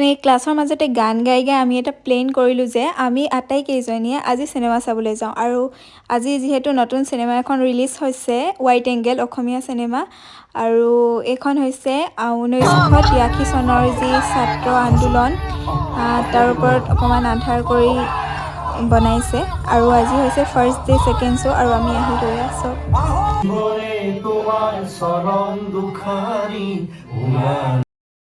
এনেকৈ ক্লাছৰ মাজতে গান গাই গাই আমি এটা প্লেন কৰিলোঁ যে আমি আটাইকেইজনীয়ে আজি চিনেমা চাবলৈ যাওঁ। আৰু আজি যিহেতু নতুন চিনেমা এখন ৰিলিজ হৈছে, ৱাইড এংগেল অসমীয়া চিনেমা, আৰু এইখন হৈছে 1983 চনৰ যি ছাত্ৰ আন্দোলন, তাৰ ওপৰত অকণমান আধাৰ কৰি বনাইছে। আৰু আজি হৈছে ফাৰ্ষ্ট ডে ছেকেণ্ড শ্ব' আৰু আমি আহি গৈ আছোঁ। ভৰে তোমাৰ চৰণ দুখানি।